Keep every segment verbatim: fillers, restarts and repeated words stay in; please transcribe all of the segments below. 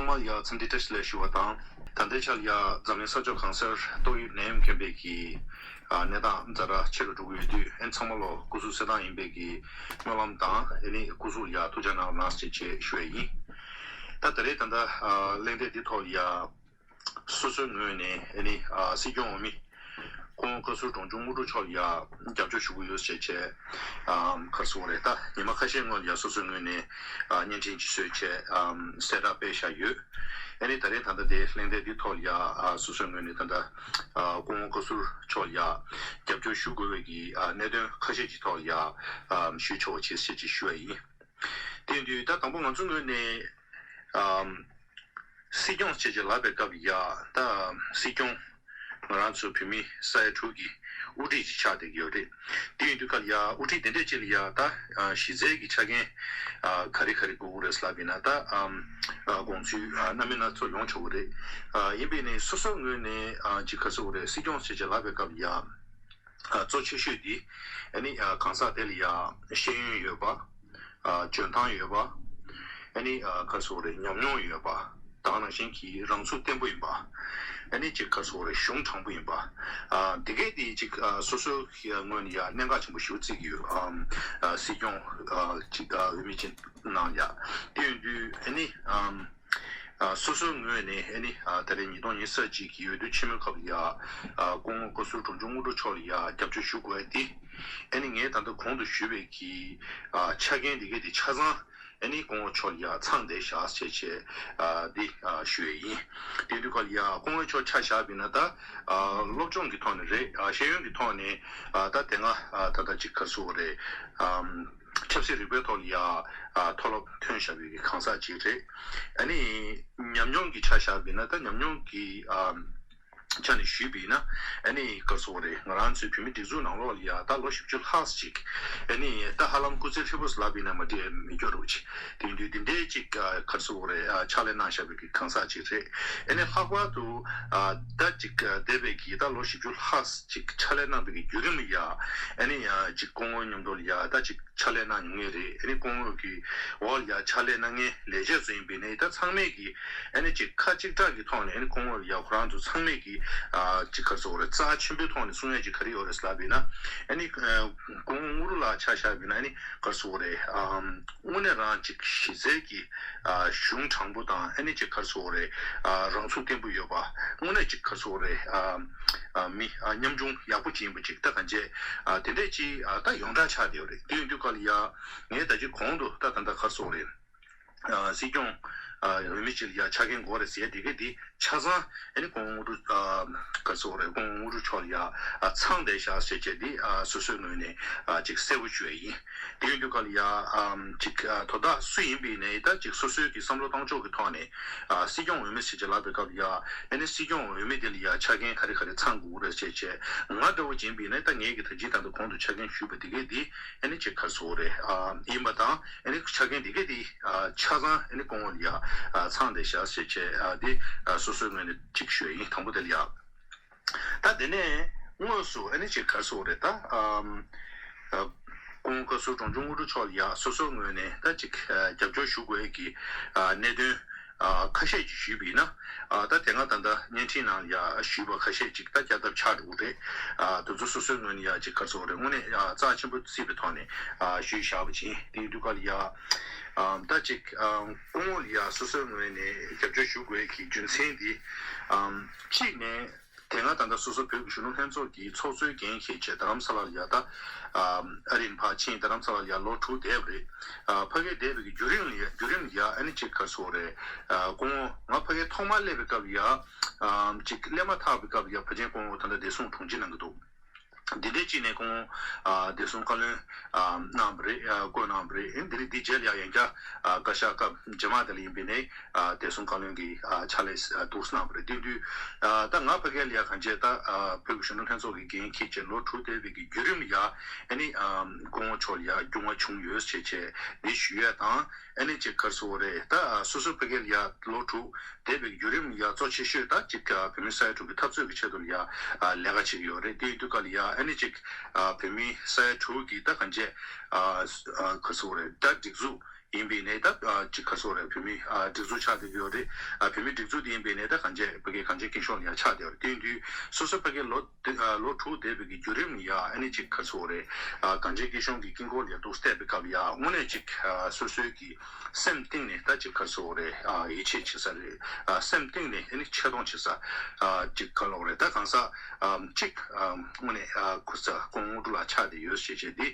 ཚང་མ་ལ་ཡ་འཚམས་འདྲི་བཀྲ་ཤིས་བདེ་ལེགས་ཞུ་བ་དང་། ད་ལྟའི་ཆར་ལ་ཡ་འཛམ་གླིང་ས་ཕྱོགས་གང་སར་ཏོག་དབྱིབས་ནད་ཡམས་ཁྱབ་པའི་གི་ཨ་གནས་སྟངས་ཛ་དྲག་ཆེ་རུ་འགྲོ་གི་ཡོད་དུས། ཨ་ནི་ཚང་མ་ལ་སྐུ་གཟུགས་གསལ་ཐང་ཡིན་པའི་གི་སྨོན་ལམ་དང་། ཨ་ནི་སྐུ་གཟུགས་ལ་ཡ་ཐུགས་ཅག་གནང་རོགས་གནང་ཞེས་བཅས་ཞུ་ཡས་ཡིན། ད་ད་རེས་ད་ལྟ་ཨ་གླེང་སྟེགས་འདི་ཐོག་ལ་ཡ་སོ་སོའི་ངོས་ནས་ཨ་ནི་ཨ་སྲིད་སྐྱོང་འོས་མི་སྐུ་ངོ་བཀའ་ཟུར་འབྲོང་ཆུང་དངོས་གྲུབ་མཆོག་ལ་ཡ་རྒྱབ་སྐྱོར་ཞུ་གི་ཡོད་ཟེར་བྱས། ཨམ་ག་རེ་ཟེར་དགོས་རེད། ད་ཉི་མ་ཁ་ཤས་སྔོན་ལ་ཡ་སོ་སོའི་ངོས་ནས་ཨ་བརྙན་འཕྲིན་ཅིག་བཟོས་བྱས། ཨམ་གསལ་བསྒྲགས་སྤེལ་བཞག་ཡོད། ཨ་ནི་ད་རེས་ད་ལྟ་དེ་གླེང་སྟེགས་འདི་ཐོག་ལ་ཡ་ཨ་སོ་སོའི་ངོས་ནས་ད་ལྟ་ཨ་སྐུ་ངོ་བཀའ་ཟུར་མཆོག་ལ་ཡ་རྒྱབ་སྐྱོར་ཞུ་དགོས་པའི་གི་ཨ་གནད་དོན་ཁ་ཤས་ཀྱི་ཐོག་ལ་ཡ་ཨམ་ཞུས་ཆོག་ཅེས་ཞེས་ཅིག་ཞུ་བ་ཡིན། དེ་ཡིན་དུས་ད་དང་པོ་ང་ཚོའི་ངོས་ནས་ཨམ་སྲིད་སྐྱོང་བྱས་བྱས་ལབ་པའི་སྐབས་ལ་ཡ། ད་སྲིད་སྐྱོང་ང་རང་ཚོ་བོད་མི་ས་ཡ་དྲུག་གི་དབུ་ཁྲིད་ཅིག་ཆགས་བསྡད་ཀྱི་ཡོད་རེད། དེ་ཡིན་དུས་སྐབས་ལ་ཡ་དབུ་ཁྲིད་དེ་འདྲས་ཅིག་ལ་ཡ་ད་ཨ་གཞི་རྩའི་གི་ཆ་རྐྱེན་ཨ་ག་རེ་ག་རེ་དགོས་ཀྱི་རེད་ལབ་ཡིན་ན། ད་ཨམ་ཨ་དགོངས་ཚུལ་ཨ་སྣ་མིན་སྣ་ཚོགས་ཡོང་ཆོག་གི་རེད། ཨ་ཡིན་པས་ནས་སོ་སོའི་ངོས་ནས་ཨ་ཅིག་ག་རེ་ཟེར་དགོས་རེད། སྲིད་སྐྱོང་བྱས་བྱས་ལབ་པའི་སྐབས་ལ་ཡ། ཨ་གཙོ་ཆེ་ཤོས་འདི་ཨ་ནི་ཨ་གང་ཟག་དེ་ལ་ཡ་ཤེས་ཡོན་ཡོད་པ། ཨ་འཇོན་ཐང་ཡོད་པ། ཨ་ནི་ཨ་ག་རེ་ཟེར་དགོས་རེད། ཉམས་མྱོང་ཡོད་པ། དེ་ནང་བཞིན་གྱི་རང་ཚུགས་བརྟན་པོ་ཡིན་པ། ཨ་ནི་ཅིག་ག་རེ་ཟེར་དགོས་རེད། གཞུང་དྲང་པོ་ཡིན་པ། ཨ་འདི་གས་འདི་ཅིག་ཨ་སོ་སོའི་ངོས་ནས་ཡ་གནད་འགག་ཆེན་པོ་ཞེ་པོ་བརྩི་གི་ཡོད། ཨམ་ཨ་སྲིད་སྐྱོང་ཨ་ཅིག་ཨ་འོས་མི་ཅིག་ནང་ལ་ཡ། དེ་ཡིན་དུས་ཨ་ནི་ཨམ། ཨ་སོ་སོའི་ངོས་ནས་ཨ་ནི་ཨ་ད་རེས་ཉིས་སྟོང་ཉི་ཤུ་རྩ་གཅིག་གི་འོས་བསྡུ་ཆེན་མོའི་སྐབས་ལ་ཡ་ཨ་སྐུ་ངོ་བཀའ་ཟུར་འབྲོང་ཆུང་དངོས་གྲུབ་མཆོག་ལ་ཡ་རྒྱབ་སྐྱོར་ཞུ་དགོས་ཡ་དེ། ཨ་ནི་ངས་ད་ལྟ་གོང་དུ་ཞུས་པའི་གི་ཨ་ཆ་རྐྱེན་དེ་གས་དེ་ཆ་ཚང་ཨ་ནི་སྐུ་ངོ་མཆོག་ལ་ཡ་ཚང་བསྡད་བཞག་ཟེར་བྱས་ཨ་འདི་ཨ་ཞུ་ཡས་ཡིན། དེ་དུས་སྐབས་ལ་ཡ་སྐུ་ངོ་མཆོག་ཆ་བཞག་པ་ཡིན་ན། ད་ཨ་སློབ་སྦྱོང་གི་ཐོག་ནས་རེད། ཨ་ཤེས་ཡོན་གྱི་ཐོག་ནས་ཨ་ད་དེ་སྔ་ཨ་ད་ལྟ་ཅིག་ག་རེ་ཟེར་དགོས་རེད། ཨམ། ཆབ་སྲིད་རིག་པའི་ཐོག་ལ་ཡ་ཨ་མཐོ་སློབ་ཐོན་བཞག་པའི་གི་གང་ཟག་ཅིག་རེད། ཨ་ནི་ཉམས་མྱོང་གི་ཆ་བཞག་པ་ཡིན་ན། ད་ཉམས་མྱོང་གི་ཨམ་ཆ་ནས་ཞུས་པ་ཡིན་ན། ཨ་ནི་ག་རེ་ཟེར་དགོས་རེད། ང་རང་ཚོའི་བོད་མི་སྒྲིག་འཛུགས་ནང་ལོགས་ལ་ཡ་ད་ལོ་བཞི་བཅུ་ལྷག་ཅིག་ཨ་ནི་ད་ཧ་ལམ་སྐུ་ཚེ་ཧྲིལ་པོ་ལབ་ཡིན་ན་མ་འགྲིག་མི་སྐྱོ་རུ་ཅིག་དེ་ཡིན་དུས་འདི་འདྲའི་ཅིག་ཨ་ག་རེ་ཟེར་དགོས་རེད། ཨ་ཕྱག་ལས་གནང་བཞག་པའི་གི་གང་ཟག་ཅིག་རེད། ཨ་ནི་ལྷག་པར་དུ་ཨ་ད་ཅིག་ཨ་འདས་པའི་གི་ད་ལོ་བཞི་བཅུ་ལྷག་ཅིག་ཕྱག་ལས་གནང་བའི་གི་བརྒྱུད་རིམ་ལ་ཡ། ཨ་ནི་ཡ་ཅིག་སྐུ་ངོ་མཉམ་དུ་ལ་ཡ་ད་ཅིག་ཕྱག་ལས་གནང་མྱོང་མཁན་རེད། ཨ་ནི་སྐུ་ངོ་གི་འོག་ལ་ཡ་ཕྱག་ལས་གནང་མཁན་ལས་བྱེད་ཚོ་ཡིན་པས་ནས། ད་ཚང་མས་ཀྱི་ཨ་ནི་ཅིག་ཁ་གཅིག་གྲགས་ཀྱི་ཐོག་ནས། ཨ་ནི་སྐུ་ངོ་ལ་ཡ་ཁོ་རང་ཚོ་ཚང་མས་ཀྱི་ཨ་ཅིག་ག་རེ་ཟེར་དགོས་རེད། རྩ་ཆེན་པོའི་ཐོག་ནས་གསུང་ཡ་ཅིག་ག་རེ་ཡོད་རེད་ལབ་ཡིན་ན། ཨ་ནི་ཨ་སྐུ་ངོ་དངོས་གྲུབ་ལགས་ཆ་བཞག་པ་ཡིན་ན། ཨ་ནི་ག་རེ་ཟེར་དགོས་རེད། ཨམ། དངོས་གནས་རང་ཅིག་གཞི་རྩའི་གི་ཨ་གཞུང་དྲང་པོ་དང་། ཨ་ནི་ཅིག་ག་རེ་ཟེར་དགོས་རེད། ཨ་རང་ཚུགས་བརྟན་པོ་ཡོད་པ། དངོས་གནས་ཅིག་ག་རེ་ཟེར་དགོས་རེད། ཨ་ཨ་མི་ཨ་ཉམ་ཆུང་ཡག་པོ་ཅིག་ཡིན་པ་ཅིག་ད་གང་བྱས་ཨ་དེ་འདྲས་ཅིག་ཨ་ད་ཡོངས་གྲགས་ཆགས་བསྡད་ཡོད་རེད། དེ་ཡིན་དུས་སྐབས་ལ་ཡ་ངས་ད་ཅིག་གོང་དུ་ད་ད་ད་ག་རེ་ཟེར་དགོས་རེད། ཨ་སྲིད་སྐྱོང་ཨ་འོས་མི་ཅིག་ལ་ཡ་ཆ་རྐྱེན་དགོས་རེད་ཟེར་དེ་གས་དེ་ཆ་ཚང་ཨ་ནི་སྐུ་ངོ་དངོས་གྲུབ་ཨ་ག་རེ་ཟེར་དགོས་རེད། སྐུ་ངོ་དངོས་གྲུབ་མཆོག་ལ་ཡ་ཨ་ཚང་བསྡད་བཞག་ཟེར་བྱས་དེ་ཨ་སོ་སོའི་ངོས་ནས་ཨ་ཅིག་གསལ་པོ་ཞུ་ཡ་ཡིན། དེ་ཡིན་དུས་སྐབས་ལ་ཡ་ཨམ་ཅིག་ཨ་དོ་བདག་སུ་ཡིན་པ་ཡིན་ནའི་ད་ཅིག་སོ་སོའི་གི་བསམ་བློ་བཏང་ཕྱོགས་ཀྱི་ཐོག་ནས་ཨ་སྲིད་སྐྱོང་འོས་མི་ཟེར་བྱས་ལབ་པའི་སྐབས་ལ་ཡ། ཨ་ནི་སྲིད་སྐྱོང་འོས་མི་དེ་ལ་ཡ་ཆ་རྐྱེན་ག་རེ་ག་རེ་ཚང་དགོས་རེད་ཟེར་བྱས། ང་འདྲ་བོ་ཅིག་ཡིན་པ་ཡིན་ན། ད་ངས་ཀྱི་ད་ཅིག་ད་ལྟ་གོང་དུ་ཆ་རྐྱེན་ཞུས་པ་དེ་གས་དེ་ཨ་ནི་ཅིག་ག་རེ་ཟེར་དགོས་རེད། ཨ་ཡིན་པ་དང་། ཨ་ནི་ཆ་རྐྱེན་དེ་གས་དེ་ཨ་ཆ་ཚང་ཨ་ནི་སྐུ་ངོ་ལ་ཡ་ཨ་ཚང་བསྡད་བཞག་ཟེར་བྱས། ཨ་དེ་ཨ་སོ་སོའི་ངོས་ནས་ཅིག་ཞུ་ཡ་ཡིན། དང་པོ་དེ་ལ་ཡ། ད་དེ་ནས་དངོས་སུ་ཨ་ནི་ཅིག་ག་རེ་ཟེར་དགོས་རེད། ད་ཨམ་ཨ་སྐུ་ངོ་བཀའ་ཟུར་འབྲོང་ཆུང་དངོས་གྲུབ་མཆོག་ལ་ཡ་སོ་སོའི་ངོས་ནས་ད་ཅིག་ཨ་རྒྱབ་སྐྱོར་ཞུ་དགོས་ཀྱི་ཨ་གནད་དོན་ཨ་ཁ་ཤས་ཅིག་ཞུས་པ་ཡིན་ན། ཨ་ད་དེ་སྔ་ད་ལྟ་བརྙན་འཕྲིན་ནང་ལ་ཡ་ཞུས་པ་ཁ་ཤས་ཅིག་ད་བསྐྱར་ལྡབ་ཆགས་འགྲོ་གི་རེད། ཨ་དེ་ཚོ་སོ་སོའི་ངོས་ནས་ཡ་ཅིག་ག་རེ་ཟེར་དགོས་རེད། དངོས་གནས་ཨ་རྩ་ཆེན་པོ་བརྩིས་པའི་ཐོག་ནས་ཨ་ཞུས་བཞག་པ་ཅིག་ཡིན། དེ་ཡིན་དུས་སྐབས་ལ་ཡ་ཨ་ད་ཅིག་ཨ་སྐུ་ངོ་ལ་ཡ་སོ་སོའི་ངོས་ནས་རྒྱབ་སྐྱོར་ཞུ་དགོས་ཀྱི་རྒྱུ་མཚན་འདི། ཨམ་གཅིག་ནས། དེ་སྔ་ད་ལྟ་སོ་སོ་བོད་ཀྱི་གཞོན་ནུ་ལྷན་ཚོགས་ཀྱི་ཚོགས་གཙོའི་འགན་འཁྱེར་བྱས་རྡ་རམ་ས་ལ་ལ་ཡ། ད་ཨ་རི་ནས་ཕར་ཕྱིན་རྡ་རམ་ས་ལ་ལ་ཡ་ལོ་དྲུག་བསྡད་པ་རེད། ཨ་ཕ་གིར་བསྡད་པའི་གི་བརྒྱུད་རིམ་ལ་ཡ་བརྒྱུད་རིམ་ལ་ཡ་ཨ་ནི་ཅིག་ག་རེ་ཟེར་དགོས་རེད། ཨ་སྐུ་ངོ་ང་ཕ་གིར་ཐོག་མར་སླེབས་པའི་སྐབས་ལ་ཡ། ཨ་ཅིག་སླེབས་མ་ཐག་པའི་སྐབས་ལ་ཡ་ཕལ་ཆེར་སྐུ་ངོ་ད་ལྟ་བདེ་སྲུང་དྲུང་ཆེ་གནང་གི་འདུག་འདི་འདྲའི་ཅིག་ནས་ཁོང་ཨ་བདེ་སྲུང་བཀའ་བློན་ཨ་གནང་བ་རེད། ཨ་བསྐོས་གནང་བ་རེད། ཨ་འདི་རིགས་འདི་རྗེས་ལ་ཡང་ཡང་བསྐྱར་ཨ་བཀའ་ཤག་སྐབས་རྗེས་མ་དེ་ལ་ཡིན་པས་ནས་ཨ་བདེ་སྲུང་བཀའ་བློན་གྱི་ཨ་ཕྱག་ལས་ཨ་འདུག་སེ་གནང་བ་རེད། དེ་དུས་ཨ་ད་ང་ཕ་གིར་ལ་ཡ་གང་བྱས་ད་ཨ་བོད་ཀྱི་གཞོན་ནུ་ལྷན་ཚོགས་ཀྱི་འགན་འཁྱེར་བྱས་ལོ་དྲུག་འདས་པའི་གི་བརྒྱུད་རིམ་ལ་ཡ་ཨ་ནི་ཨ་སྐུ་ངོ་མཆོག་ལ་ཡ་རྒྱུས་མངའ་བྱུང་ཡོད་ཅེས་བྱས་འདི་ཞུ་ཡས་དང་། ཨ་ནི་ཅིག་ག་རེ་ཟེར་དགོས་རེད། ད་ཨ་སོ་སོ་ཕ་གིར་ལ་ཡ་ལོ་དྲུག་འདས་པའི་བརྒྱུད་རིམ་ལ་ཡ་གཙོ་ཆེ་ཤོས་ད་ཅིག་ཨ་བོད་མི་ས་ཡ་དྲུག་གི་འཐབ་རྩོད་ཀྱི་ཆེད་དུ་ལ་ཡ་ཨ་ལས་ཀ་བྱེད་ཀྱི་ཡོད་རེད། དེ་ཡིན་དུས་སྐབས་ལ་ཡ་ཨ་ནི་ཅིག་ཨ་བོད་མི་ས་ཡ་དྲུག་གི་ད་གང་བྱས་ཨ་ཨ་ག་རེ་ཟེར་དགོས་རེད། ད་སྒྲིག་འཛུགས་ ཡིན་པའི་ནས་ད་ཅིག་ག་རེ་ཟེར་དགོས་རེད། བོད་མི་སྒྲིག་འཛུགས་ཆགས་བསྡད་ཀྱི་ཡོད་རེད། བོད་མི་སྒྲིག་འཛུགས་དེ་ཡིན་པའི་ནས་ད་གང་ཅི་ཕ་གི་གངས་ཅན་སྐྱིད་གཤོངས་ལ་ཡང་ཆགས་བསྡད་ཡོད་རེད། དེ་ཡིན་དུས་སོ་སོ་ཕ་གི་ལོ་ལོ་དྲུག་འདས་པའི་གི་བརྒྱུད་རིམ་ལ་ཡང་ཨ་ནི་ཅིག་ག་རེ་ཟེར་དགོས་རེད། གངས་ཅན་སྐྱིད་གཤོངས་ཀྱི་དཀྱིལ་འཁོར་ལ་ཡང་འདུག་བལྟས་པའི་སྐབས་ལ་ཡང་དངོས་གནས་ཅིག་སོ་སོའི་གི་སེམས་གཏིང་ནས་ད་ཅིག་ག་རེ་ཟེར་དགོས་རེད། ཡིད་ཆེས་བྱེད་ས་རེད། སེམས་གཏིང་ནས་ཨ་ནི་ཆེ་མཐོང་བྱེད་ས་ཅིག་ག་རེ་ཟེར་དགོས་རེད། ད་གང་ཟག་ཅིག་དངོས་གནས་ཁུ་ཚ་སྐུ་ངོ་དངོས་གྲུབ་ལགས་ཆགས་བསྡད་ཡོད་ཞེས་བྱས་འདི་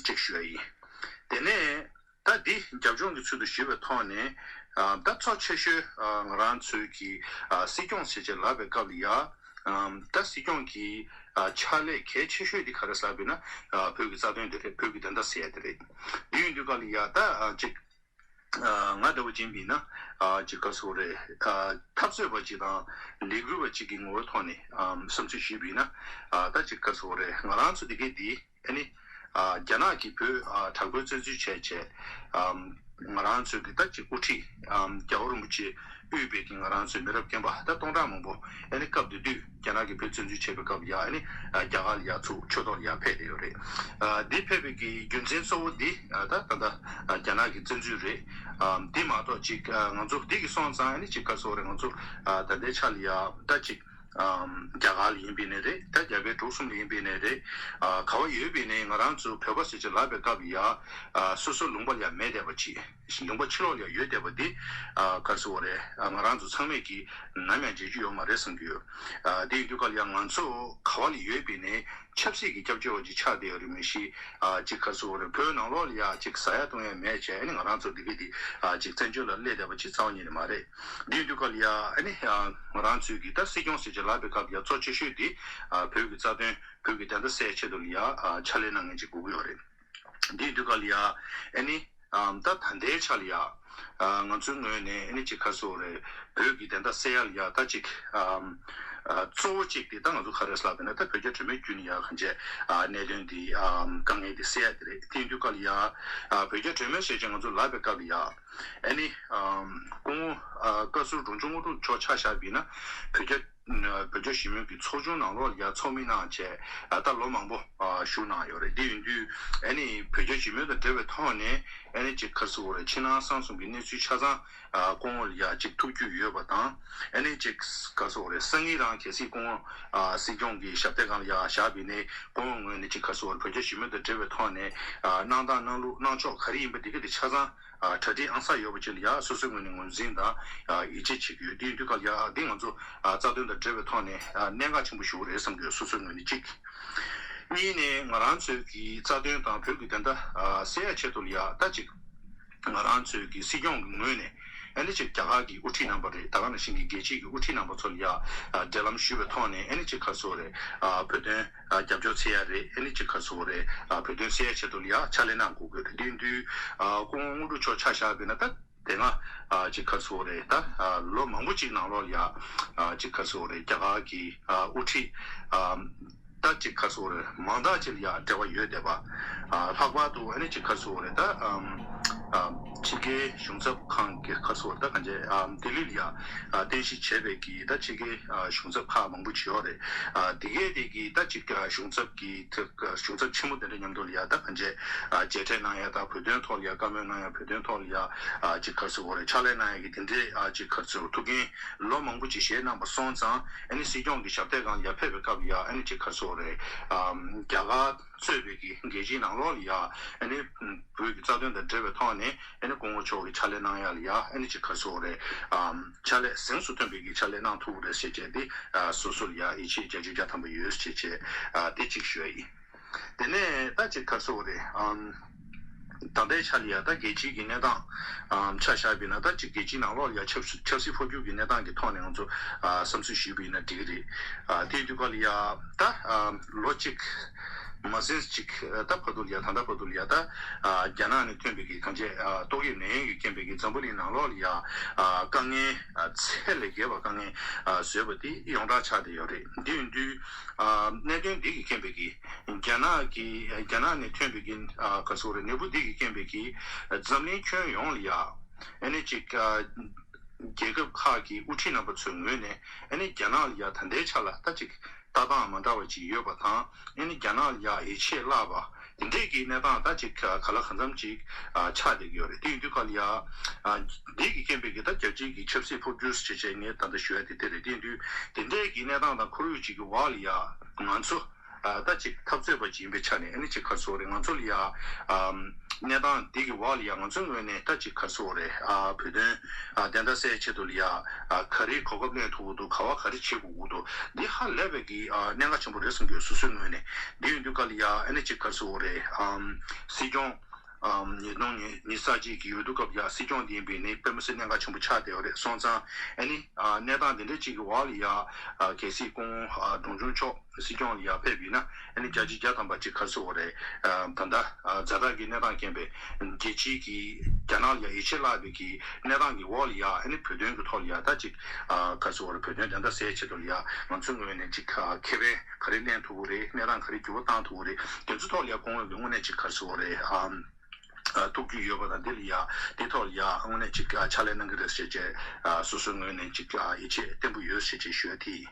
ཅིག་ཞུ་ཡ་ཡིན། དེ་ནས་ད་འདི་རྒྱབ་ལྗོངས་ཀྱི་ཚུལ་དུ་ཞུས་པའི་ཐོག་ནས་ད་གཙོ་ཆེ་ཤོས་ང་རང་ཚོའི་གི་སྲིད་སྐྱོང་ཞེས་བྱས་ལབ་པའི་སྐབས་ལ་ཡ། ད་སྲིད་སྐྱོང་གི་ཕྱག་ལས་གལ་ཆེ་ཤོས་དེ་ག་རེ་ཟེར་བ་ཡིན་ན་བོད་ཀྱི་རྩ་དོན་དེ་རེད། བོད་ཀྱི་བདེན་མཐའ་གསལ་ཡ་དེ་རེད། འདི་ཡིན་དུས་སྐབས་ལ་ཡ་ད་ཅིག་ང་འདྲ་བོ་ཅིག་ཡིན་ན་ཅིག་ག་རེ་ཟེར་དགོས་རེད། འཐབ་རྩོད་པ་ཅིག་དང་ལས་འགུལ་བ་ཅིག་གི་ངོ་བོའི་ཐོག་ནས་བསམ་ཚུལ་ཞུས་པ་ཡིན་ན་ད་ཅིག་ག་རེ་ཟེར་དགོས་རེད། ང་རང་ཚོ་འདི་གའི་འདི། ཨ་ནི། རྒྱ་ནག་གིས་བོད་དྲག་པོའི་བཙན་འཛུལ་བྱས་བྱས། ང་རང་ཚོའི་གི་ད་ཅིག་དབུ་ཁྲིད། རྒྱལ་བ་རིན་པོ་ཆེ་དབུས་པའི་གི་ང་རང་ཚོའི་མི་རབས་རྒན་པ་ད་སྟོང་ཕྲག་མང་པོ་ཨ་ནི་སྐབས་དེ་དུས་རྒྱ་ནག་གིས་བོད་བཙན་འཛུལ་བྱས་པའི་སྐབས་ཡ་ཨ་ནི་རྒྱ་གར་ལ་ཡ་ཚུར་ཆོས་ཐོག་ལ་ཡ་ཕེབས་བསྡད་ཡོད་རེད། འདི་ཕེབས་པའི་གི་རྒྱུ་མཚན་གཙོ་བོ་འདི་ད་ད་ལྟ་རྒྱ་ནག་གི་བཙན་འཛུལ་རེད། འདི་མ་གཏོགས་ཅིག་ང་ཚོ་འདི་གི་སོང་ཙང་ཨ་ནི་ཅིག་ག་རེ་ཟེར་དགོས་རེད། ང་ཚོ་ད་ལྟའི་ཆ་ལ་ཡ་ད་ཅིག་རྒྱ་གར་ལ་ཡིན་པའི་ནས་རེད། ད་རྒྱ་བལ་འབྲུག་གསུམ་ལ་ཡིན་པའི་ནས་རེད། ག་བ་ཡོད་པའི་ནས་ང་རང་ཚོ་བོད་པ་ཟེར་ཅིག་ལབ་པའི་སྐབས་ལ་ཡ། སོ་སོ་ལུང་པ་ལ་ཡ་མེད་བསྡད་པ་ཅིག་ལུང་པ་ཕྱི་ལོགས་ལ་ཡ་ཡོད་བསྡད་པ་འདི་ག་རེ་ཟེར་དགོས་རེད། ང་རང་ཚོ་ཚང་མས་ཀྱིས་ནམ་ཡང་བརྗེད་རྒྱུ་ཡོད་མ་རེད་བསམ་གྱི་ཡོད། དེ་ཡིན་དུས་སྐབས་ལ་ཡ་ང་ཚོ་ག་བ་ལ་ཡོད་པའི་ནས་ཆབ་སྲིད་ཀྱི་སྐྱབས་བཅོལ་བ་ཅིག་ཆགས་བསྡད་ཡོད་རེད་མི་ཤེས། ཅིག་ག་རེ་ཟེར་དགོས་རེད། བོད་ནང་ལོགས་ལ་ཡ་ཅིག་ཟ་ཡ་བཏུང་ཡ་མེད་བྱས་ཨ་ནི་ང་རང་ཚོ་འདི་ག་འདི་ཅིག་བཙན་བྱོལ་ལ་སླེབས་བསྡད་པ་ཅིག་རྩ་བ་ཉིད་ནས་མ་རེད། འདི་ཡིན་དུས་སྐབས་ལ་ཡ་ཨ་ནི་ང་རང་ཚོའི་གི་ད་སྲིད་སྐྱོང་ཟེར་ཅིག་ལབ་པའི་སྐབས་ལ་ཡ་གཙོ་ཆེ་ཤོས་འདི་བོད་ཀྱི་རྩ་དོན་བོད་ཀྱི་བདེན་མཐའ་གསལ་ཆེད་དུ་ལ་ཡ་ཕྱག་ལས་གནང་མཁན་ཅིག་དགོས་ཀྱི་ཡོད་རེད། འདི་ཡིན་དུས་སྐབས་ལ་ཡ་ཨ་ནི་ད་ད་ལྟའི་ཆ་ལ་ཡ་ང་ཚོའི་ངོས་ནས་ཨ་ནི་ཅིག་ག་རེ་ཟེར་དགོས་རེད། བོད་ཀྱི་བདེན་མཐའ་གསལ་ཡ་ལ་ཡ་ད་ཅིག་གཙོ་བོ་གཅིག་དེ་ད་ང་ཚོ་ག་རེ་ཟེར་ལབ་པ་ཡིན་ན་ད་བོད་རྒྱ་གྲོས་མོལ་བརྒྱུད་ནས་ཡ་གང་བྱས་གནད་དོན་འདི་དཀའ་ངལ་འདི་སེལ་ཡ་དེ་རེད། དེ་ཡིན་དུས་སྐབས་ལ་ཡ་བོད་རྒྱ་གྲོས་མོལ་ཟེར་བྱས་ང་ཚོ་ལབ་པའི་སྐབས་ལ་ཡ་ཨ་ནི་སྐུ་ངོ་བཀའ་ཟུར་འབྲོང་ཆུང་དངོས་གྲུབ་མཆོག་ཆ་བཞག་པ་ཡིན་ན་བོད་རྒྱ་བོད་རྒྱ་ཞི་མོལ་གྱི་ཚོགས་ཆུང་ནང་ལོགས་ལ་ཡ་ཚོགས་མི་གནང་བྱས་ད་ལོ་མང་པོ་བཞུགས་གནང་ཡོད་རེད། དེ་ཡིན་དུས་ཨ་ནི་བོད་རྒྱ་ཞི་མོལ་དང་འབྲེལ་བའི་ཐོག་ནས་ཨ་ནི་ཅིག་ག་རེ་ཟེར་དགོས་རེད། ཕྱི་ནང་གསང་གསུམ་གྱི་གནས་ཚུལ་ཆ་ཚང་སྐུ་ངོ་ལ་ཡ་ཅིག་ཐུགས་རྒྱུས་ཡོད་པ་དང་། ཨ་ནི་ཅིག་ག་རེ་ཟེར་དགོས་རེད། སང་ཉིན་རང་གལ་སྲིད་སྐུ་ངོ་སྲིད་སྐྱོང་གི་ཞབས་སྟེགས་སྒང་ལ་ཡ་བཞག་པ་ཡིན་ན་སྐུ་ངོ་ངོས་ནས་ཅིག་ག་རེ་ཟེར་དགོས་རེད། བོད་རྒྱ་ཞི་མོལ་དང་འབྲེལ་བའི་ཐོག་ནས་གནང་སྟངས་གནང་ལུགས་གནང་ཕྱོགས་ག་རེ་ཡིན་པ་འདི་ག་དེ་ཆ་ཚང་གྲ་སྒྲིག་ཨང་གསར་ཡོད་པ་ཅིག་ལ་ཡ་སོ་སོའི་ངོས་ནས་ངོས་འཛིན་དང་ཡིད་ཆེས་བྱེད་ཀྱི་ཡོད། དེ་ཡིན་དུས་སྐབས་ལ་ཡ་འདི་ང་ཚོ་རྩ་དོན་དང་འབྲེལ་བའི་ཐོག་ནས་གནད་འགག་ཆེན་པོ་ཞིག་རེད་བསམ་གྱི་ཡོད། སོ་སོའི་ངོས་ནས་གཅིག་གཉིས་ནས་ང་རང་ཚོའི་གི་རྩ་དོན་དང་བོད་ཀྱི་བདེན་མཐའ་གསལ་ཡ་ཆེད་དུ་ལ་ཡ་ད་ཅིག་ང་རང་ཚོའི་གི་སྲིད་སྐྱོང་གི་ངོས་ནས་ཨ་ནི་ཅིག་རྒྱ་གར་གྱི་དབུ་ཁྲིད་རྣམ་པ་རེད། ད་ག་ནང་བཞིན་གྱི་རྒྱལ་སྤྱིའི་གི་དབུ་ཁྲིད་རྣམ་པ་ཚོ་ལ་ཡ་འབྲེལ་ལམ་ཞུས་པའི་ཐོག་ནས་ཨ་ནི་ཅིག་ག་རེ་ཟེར་དགོས་རེད། བོད་དོན་རྒྱབ་སྐྱོར་བྱེད་ཡ་རེད། ཨ་ནི་ཅིག་ག་རེ་ཟེར་དགོས་རེད། བོད་དོན་གསལ་ཡ་ཆེད་དུ་ལ་ཡ་ཕྱག་ལས་གནང་དགོས་ཀྱི་རེད། དེ་ཡིན་དུས་སྐུ་ངོ་དངོས་གྲུབ་མཆོག་ཆ་བཞག་པ་ཡིན་ན་ད་དེ་སྔ་ཅིག་ག་རེ་ཟེར་དགོས་རེད། ད་ལོ་མང་པོ་ཅིག་ནང་ལོགས་ལ་ཡ་ཅིག་ག་རེ་ཟེར་དགོས་རེད། རྒྱ་གར་གྱི་དབུ་ཁྲིད་ད་ཅིག་ག་རེ་ཟེར་དགོས་རེད། མང་དག་ཅིག་ལ་ཡ་འབྲེལ་བ་ཡོད་བསྡད་པ། ལྷག་པར་དུ་ཨ་ནི་ཅིག་ག་རེ་ཟེར་དགོས་རེད། ད་ཕྱི་རྒྱལ་གཞུང་ཚབ་ཁང་གི་ག་རེ་ཟེར་དགོས་རེད། ད་གང་ཅི་ལྡི་ལི་ལ་ཡ་རྟེན་གཞི་བྱས་པའི་གི་ད་ཕྱི་རྒྱལ་གཞུང་ཚབ་ཁག་མང་པོ་ཅིག་ཡོད་རེད། དེ་གས་དེ་གི་ད་ཅིག་གཞུང་ཚབ་ཀྱི་གཞུང་ཚབ་ཆེན་མོ་དེ་འདྲ་མཉམ་དུ་ལ་ཡ་ད་གང་ཅི་མཇལ་འཕྲད་གནང་ཡ་དང་བོད་དོན་ཐོག་ལ་ཡ་བཀའ་མོལ་གནང་ཡ། བོད་དོན་ཐོག་ལ་ཡ་ཅིག་ག་རེ་ཟེར་དགོས་རེད། ཕྱག་ལས་གནང་ཡ་གི་དེ་འདྲའི་ཅིག་ག་རེ་ཟེར་དགོས་རེད། ཐུགས་འགན་ལོ་མང་པོ་ཅིག་བཞེས་གནང་པ་སོང་ཙང་ཨ་ནི་སྲིད་སྐྱོང་གི་ཞབས་སྟེགས་སྒང་ལ་ཡ་ཕེབས་པའི་སྐབས་ལ་ཡ་ཨ་ནི་ཅིག་ག་རེ་ཟེར་དགོས་རེད། རྒྱ་གར་གཙོས་པའི་གི་རྒྱལ་སྤྱིའི་ནང་ལོགས་ལ་ཡ་ཨ་ནི་བོད་ཀྱི་རྩ་དོན་དང་འབྲེལ་བའི་ཐོག་ནས་ཨ་ནི་སྐུ་ངོ་མཆོག་གི་ཕྱག་ལས་གནང་ཡ་ལ་ཡ་ཨ་ནི་ཅིག་ག་རེ་ཟེར་དགོས་རེད། ཕྱག་ལས་གཟེངས་སུ་ཐོན་པའི་གི་ཕྱག་ལས་གནང་ཐུབ་ཀྱི་རེད་ཟེར་བྱས་ཏེ་སོ་སོ་ལ་ཡ་ཡིད་ཆེས་བརྒྱ་ཆ་བརྒྱ་ཐམ་པ་ཡོད་ཟེར་བྱས་དེ་གཅིག་ཞུ་ཡ་ཡིན། དེ་ནས་ད་ཅིག་ག་རེ་ཟེར་དགོས་རེད། ཨམ། ད་ལྟའི་ཆ་ལ་ཡ་ད་རྒྱལ་སྤྱིའི་གི་གནས་སྟངས་ཨམ་ཆ་བཞག་པ་ཡིན་ན་ད་ཅིག་རྒྱལ་སྤྱིའི་ནང་ལོགས་ལ་ཡ་ཆབ་སྲིད་ཆབ་སྲིད་འཕོ་འགྱུར་གྱི་གནས་སྟངས་ཀྱི་ཐོག་ནས་ང་ཚོ་ཨ་བསམ་ཚུལ་ཞུས་པ་ཡིན་ན་འགྲིག་གི་རེད། ཨ་དེ་ཡིན་དུས་སྐབས་ལ་ཡ་ད་ཨམ་ལོ་གཅིག་མ་ཟིན་ཅིག་ད་བར་དུ་ལ་ཡ་ད་ལྟ་བར་དུ་ལ་ཡ་ད་ཨ་རྒྱ་ནག་ནས་ཐོན་པའི་གི་གང་ཅི་ཨ་ཏོག་དབྱིབས་ནད་ཡམས་ཀྱི་རྐྱེན་པས་གི་འཛམ་བུ་གླིང་ནང་ལོགས་ལ་ཡ་ཨ་དཀའ་ངལ་ཨ་ཚད་ལས་བརྒལ་བ་དཀའ་ངལ་ཨ་བཟོས་པ་དེ་ཡོངས་གྲགས་ཆགས་བསྡད་ཡོད་རེད། དེ་ཡིན་དུས་ཨ་གནད་དོན་འདི་གི་རྐྱེན་པས་གི་རྒྱ་ནག་གི་རྒྱ་ནག་ནས་ཐོན་པའི་གི་ཨ་ག་རེ་ཟེར་དགོས་རེད། ནད་འབུ་འདི་གི་རྐྱེན་པས་གི་འཛམ་གླིང་ཁྱོན་ཡོངས་ལ་ཡ་ཨ་ནི་ཅིག་ཨ་རྒྱལ་ཁབ་ཁག་གི་དབུ་ཁྲིད་རྣམ་པ་ཚོའི་ངོས་ནས་ཨ་ནི་རྒྱ་ནག་ལ་ཡ་ད་ལྟའི་ཆ་ལ་ད་ཅིག་ལྟ་སྟངས་མ་འདྲ་བ་ཅིག་ཡོད་པ་དང་ཨ་ནི་རྒྱ་ནག་ལ་ཡ་ཡིད་ཆེས་བརླག་པ། དེ་འདྲས་ཀྱི་གནས་སྟངས་ད་ཅིག་ག་ལ་གང་འཚམ་ཅིག་ཆགས་བསྡད་ཀྱི་ཡོད་རེད། དེ་ཡིན་དུས་ག་ལ་ཡ་འདི་གི་རྐྱེན་པས་ཀྱི་ད་རྒྱལ་སྤྱིའི་གི་ཆབ་སྲིད་འཕོ་འགྱུར་ཞེས་བྱས་ངས་ད་ལྟ་ཞུ་ཡ་དེ་དེ་རེད། དེ་ཡིན་དུས་དེ་འདྲས་ཀྱི་གནས་སྟངས་དང་ཁོར་ཡུག་ཅིག་གི་འོག་ལ་ཡ་ང་ཚོ་ད་ཅིག་འཐབ་རྩོད་པ་ཅིག་ཡིན་པའི་ཆ་ནས་ཨ་ནི་ཅིག་ག་རེ་ཟེར་དགོས་རེད། ང་ཚོ་ལ་ཡ་གནས་སྟངས་འདི་གི་འོག་ལ་ཡ་ང་ཚོའི་ངོས་ནས་ད་ཅིག་ག་རེ་ཟེར་དགོས་རེད། བོད་དོན་བདེན་མཐའ་གསལ་ཆེད་དུ་ལ་ཡ་ག་རེ་གོ་སྐབས་ལེན་ཐུབ་ཀྱི་འདུག་ག་བ་ག་རེ་བྱེད་དགོས་ཀྱི་འདུག་འདི་ཧ་ལས་པའི་གི་གནད་འགག་ཆེན་པོ་རེད་བསམ་གྱི་ཡོད། སོ་སོའི་ངོས་ནས་འདི་ཡིན་དུས་ག་ལ་ཡ་ཨ་ནི་ཅིག་ག་རེ་ཟེར་དགོས་རེད། སྲིད་སྐྱོང་ཉིས་སྟོང་ཉི་ཤུ་རྩ་གཅིག་གི་འོས་བསྡུ་སྐབས་ཡ་སྲིད་སྐྱོང་འདི་ཡིན་པའི་ནི་དཔེ་མི་སྲིད་གནད་འགག་ཆེན་པོ་ཆགས་བསྡད་ཡོད་རེད། སོང་ཙང་ཨ་ནི་གནས་སྟངས་འདི་འདྲ་ཅིག་གི་འོག་ལ་ཡ་གལ་སྲིད་སྐུ་ངོ་ཨ་འབྲོང་ཆུང་མཆོག་སྲིད་སྐྱོང་ལ་ཡ་ཕེབས་ཡིན་ན་ཨ་ནི་བརྒྱ་ཆ་བརྒྱ་ཐམ་པ་ཅིག་ག་རེ་ཟེར་དགོས་རེད། ཨ་ད་ལྟ་ཨ་ཛ་དྲག་གི་གནས་སྟངས་རྐྱེན་པས་རྒྱལ་སྤྱིའི་གི་རྒྱ་ནག་ལ་ཡ་ཡིད་ཆེས་བརླག་པའི་གི་གནས་སྟངས་ཀྱི་འོག་ལ་ཡ་ཨ་ནི་བོད་དོན་གྱི་ཐོག་ལ་ཡ་ད་ཅིག་ཨ་ག་རེ་ཟེར་དགོས་རེད། བོད་དོན་བདེན་མཐའ་གསལ་ཆེད་དུ་ལ་ཡ་ང་ཚོའི་ངོས་ནས་ཅིག་ཨ་ཁེ་ཕན་ག་རེ་ལེན་ཐུབ་ཀྱི་རེད། གནས་སྟངས་ག་རེ་འགྱུར་བ་བཏང་ཐུབ་ཀྱི་རེད། དེ་ཚོ་ཐོག་ལ་ཡ་སྐུ་ངོ་གི་དངོས་གནས་ཅིག་ག་རེ་ཟེར་དགོས་རེད། ཨ་ཐུགས་རྒྱུས་ཡོད་པ་དང་། དེ་ལ་ཡ་དེ་ཐོག་ལ་ཡ་དངོས་གནས་ཅིག་ཕྱག་ལས་གནང་གི་རེད་ཟེར་བྱས་སོ་སོའི་ངོས་ནས་ཅིག་ཡིད་ཆེས་བརྟན་པོ་ཡོད་ཟེར་བྱས་ཞུ་ཡ་དེ་ཡིན།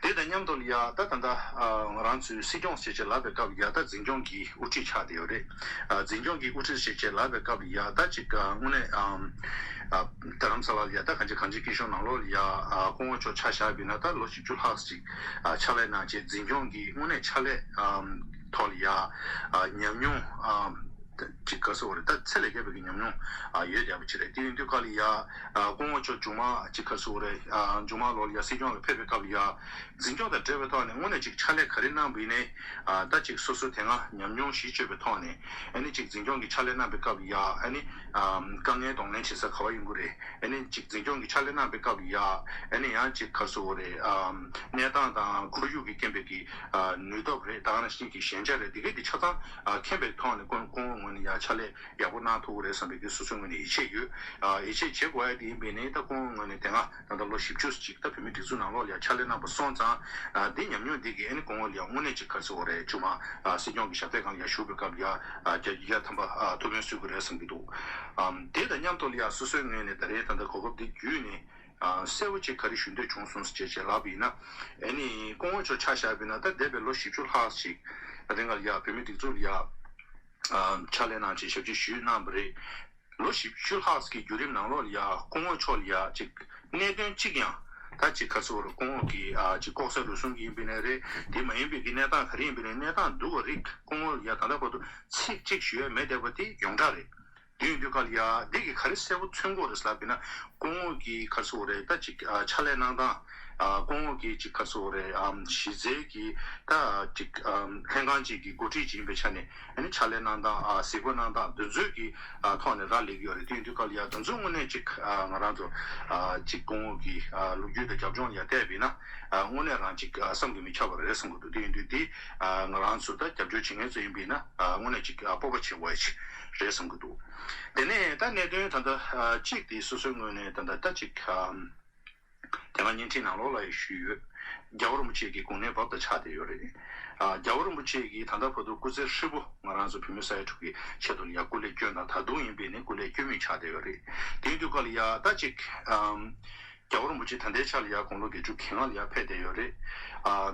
དེ་དང་མཉམ་དུ་ལ་ཡ་ད་ད་ལྟ་ང་རང་ཚོའི་སྲིད་སྐྱོང་ཟེར་བྱས་ལབ་པའི་སྐབས་ལ་ཡ་ད་འཛིན་སྐྱོང་གི་དབུ་ཁྲིད་ཆགས་བསྡད་ཡོད་རེད། འཛིན་སྐྱོང་གི་དབུ་ཁྲིད་ཟེར་བྱས་ལབ་པའི་སྐབས་ལ་ཡ་ད་ཅིག་དངོས་གནས་རྡ་རམ་ས་ལ་ལ་ཡ་ད་གང་ཅི་གང་ཅི་སྐྱིད་གཤོངས་ནང་ལོགས་ལ་ཡ་སྐུ་ངོ་མཆོག་ཆ་བཞག་པ་ཡིན་ན་ད་ལོ་བཞི་བཅུ་ལྷག་ཅིག་ཕྱག་ལས་གནང་བྱས་འཛིན་སྐྱོང་གི་དངོས་གནས་ཕྱག་ལས་ཐོག་ལ་ཡ་ཉམས་མྱོང་ཅིག་ག་རེ་ཟེར་དགོས་རེད། ད་ཚད་ལས་བརྒལ་བའི་གི་ཉམས་མྱོང་ཡོད་བསྡད་པ་ཅིག་རེད། དེ་ཡིན་དུས་ག་ལ་ཡ་སྐུ་ངོ་མཆོག་མཇུག་མ་ཅིག་ག་རེ་ཟེར་དགོས་རེད། མཇུག་མ་ལོ་ལ་ཡ་སྲིད་སྐྱོང་ལ་ཕེབས་པའི་སྐབས་ལ་ཡ་འཛིན་སྐྱོང་དང་འབྲེལ་བའི་ཐོག་ནས་དངོས་གནས་ཅིག་ཕྱག་ལས་ག་རེ་གནང་བ་ཡིན་ནའི་ད་ཅིག་སོ་སོ་དེ་སྔ་ཉམས་མྱོང་གཞི་བཅོལ་བའི་ཐོག་ནས་ཨ་ནི་ཅིག་འཛིན་སྐྱོང་གི་ཕྱག་ལས་གནང་བའི་སྐབས་ལ་ཡ་ཨ་ནི་དཀའ་ངལ་གདོང་ལེན་བྱེད་ས་ག་བ་ཡོང་གི་རེད། ཨ་ནི་ཅིག་འཛིན་སྐྱོང་གི་ཕྱག་ལས་གནང་བའི་སྐབས་ལ་ཡ་ཨ་ནི་ཡང་ཅིག་ག་རེ་ཟེར་དགོས་རེད། གནས་སྟངས་དང་ཁོར་ཡུག་གི་རྐྱེན་པས་ཀྱི་ནུས་སྟོབས་རེད། ད་ག་ནང་བཞིན་གྱི་ཞན་ཆ་རེད། དེ་གས་དེ་ཆ་ཚང་མཁྱེན་པའི་ཐོག་ནས་སྐུ་སྐུ་ངོ་ངོས་ནས་ཡ་ཕྱག་ལས་ཡག་པོ་གནང་ཐུབ་ཀྱི་རེད་བསམ་པའི་གི་སོ་སོའི་ངོས་ནས་ཡིད་ཆེས་ཡོད། ཡིད་ཆེས་བྱེད་དགོས་ཡ་དེ་ཡིན་པས་ནི་ད་སྐུ་ངོ་ངོས་ནས་དེ་སྔ་ད་ལྟ་ལོ་བཞི་བཅུ་ཅིག་ད་བོད་མིའི་སྒྲིག་འཛུགས་ནང་ལོགས་ལ་ཡ་ཕྱག་ལས་གནང་བ་སོང་ཙང་འདི་ཉམས་མྱོང་འདི་གིས་ཨ་ནི་སྐུ་ངོ་ལ་ཡ་དངོས་གནས་ཅིག་ག་རེ་ཟེར་དགོས་རེད། མཇུག་མ་སྲིད་སྐྱོང་གི་ཞབས་སྟེགས་སྒང་ལ་ཡ་བཞུགས་པའི་སྐབས་ལ་ཡ་བརྒྱ་ཆ་བརྒྱ་ཐམ་པ་ཐུགས་ཕན་གསོས་ཀྱི་རེད་བསམ་གྱི་འདུག་དེ་དང་མཉམ་དུ་ལ་ཡ་སོ་སོའི་ངོས་ནས་ད་རེས་ད་ལྟ་གོ་སྐབས་འདི་བརྒྱུད་ནས་གསལ་པོ་ཅིག་ག་རེ་ཞུ་འདོད་བྱུང་སོང་ཟེར་བྱས་ལབ་པ་ཡིན་ན། ཨ་ནི་སྐུ་ངོ་མཆོག་ཆ་བཞག་པ་ཡིན་ན་ད་འདས་པའི་ལོ་བཞི་བཅུ་ལྷག་ཅིག་རིང་ལ་ཡ་བོད་མིའི་སྒྲིག་འཛུགས་ལ་ཡ་ཕྱག་ལས་གནང་བྱས་ཞབས་ཕྱི་ཞུས་གནང་བ་རེད། ལོ་བཞི་བཅུ་ལྷག་གི་བརྒྱུད་རིམ་ནང་ལོགས་ལ་ཡ་སྐུ་ངོ་མཆོག་ལ་ཡ་ཅིག་གནད་དོན་གཅིག་ཡང་ད་ཅིག་ག་རེ་ཟེར་དགོས་རེད། སྐུ་ངོ་གི་ཅིག་ལྐོག་ཟ་རུལ་སུངས་ཀྱི་ཡིན་པ་ཡིན་ནའི་རེད། དེ་མ་ཡིན་པའི་གི་གནས་སྟངས་ག་རེ་ཡིན་པ་ཡིན་ནའི་གནས་སྟངས་སྡུག་པ་རིགས་སྐུ་ངོ་ལ་ཡ་ད་ལྟ་བར་དུ་ཚིག་གཅིག་ཞུ་ཡ་མེད་བསྡད་པ་དེ་ཡོངས་གྲགས་རེད། དེ་ཡིན་དུས་ག་ལ་ཡ་འདི་གི་ག་རེ་གསལ་པོ་མཚོན་གྱི་ཡོད་རེད་ཟེར་ལབ་པ་ཡིན་ན། སྐུ་ངོ་གི་ག་རེ་ཟེར་དགོས་རེད། ད་ཅིག་ཕྱག་ལས་གནང་སྟངས། སྐུ་ངོ་གི་ཅིག་ག་རེ་ཟེར་དགོས་རེད། གཞི་རྩའི་གི་ད་ཅིག་ལྷན་ཁང་ཅིག་གི་འགོ་ཁྲིད་ཅིག་ཡིན་པའི་ཆ་ནས་ཨ་ནི་ཕྱག་ལས་གནང་སྟངས། གཟིགས་སྐོར་གནང་སྟངས་འདི་ཚོའི་གི་ཐོག་ནས་རག་ལས་ཀྱི་ཡོད་རེད། དེ་ཡིན་དུས་ག་ལ་ཡ་དེ་ཚོ་དངོས་གནས་ཅིག་ང་རང་ཚོ་ཅིག་སྐུ་ངོ་གི་ལོ་རྒྱུས་དང་རྒྱབ་ལྗོངས་ལ་ཡ་བལྟས་པ་ཡིན་ན་དངོས་གནས་རང་ཅིག་བསམ་གྱིས་མི་ཁྱབ་པ་རེད་བསམ་གྱི་འདུག་དེ་ཡིན་དུས་འདི་ང་རང་ཚོ་ད་རྒྱབ་སྐྱོར་བྱེད་མཁན་ཚོ་ཡིན་པ་ཡིན་ན་དངོས་གནས་ཅིག་སྤོབས་པ་བྱེད་དགོས་ཡ་ཅིག་རེད་བསམ་གྱི་འདུག་དེ་ནས་ད་གནད་དོན་ད་ལྟ་གཅིག་དེ་སོ་སོའི་ངོས་ནས་ད་ལྟ་ད་ཅིག་དེ་སྔ་བརྙན་འཕྲིན་ནང་ལོགས་ལ་ཡང་ཞུས་ཡོད། རྒྱལ་བ་རིན་པོ་ཆེ་གི་དགུང་ལོ་བབ་དང་ཆགས་བསྡད་ཡོད་རེད། རྒྱལ་བ་རིན་པོ་ཆེ་གིས་ད་ལྟ་བར་དུ་སྐུ་ཚེ་ཧྲིལ་པོ་ང་རང་ཚོ་བོད་མི་ས་ཡ་དྲུག་གི་ཆེད་དུ་ལ་ཡ་སྐུ་ལས་བསྐྱོན་དང་། ད་དུང་ཡིན་པས་ནི་སྐུ་ལས་བསྐྱོན་མུས་ཆགས་བསྡད་ཡོད་རེད། དེ་ཡིན་དུས་ག་ལ་ཡ་ད་ཅིག་རྒྱལ་བ་རིན་པོ་ཆེ་ད་ལྟའི་ཆ་ལ་ཡ་དགུང་ལོ་བརྒྱད་ཅུ་གྱ་ལྔ་ལ་ཡ་ཕེབས་བསྡད་ཡོད་རེད།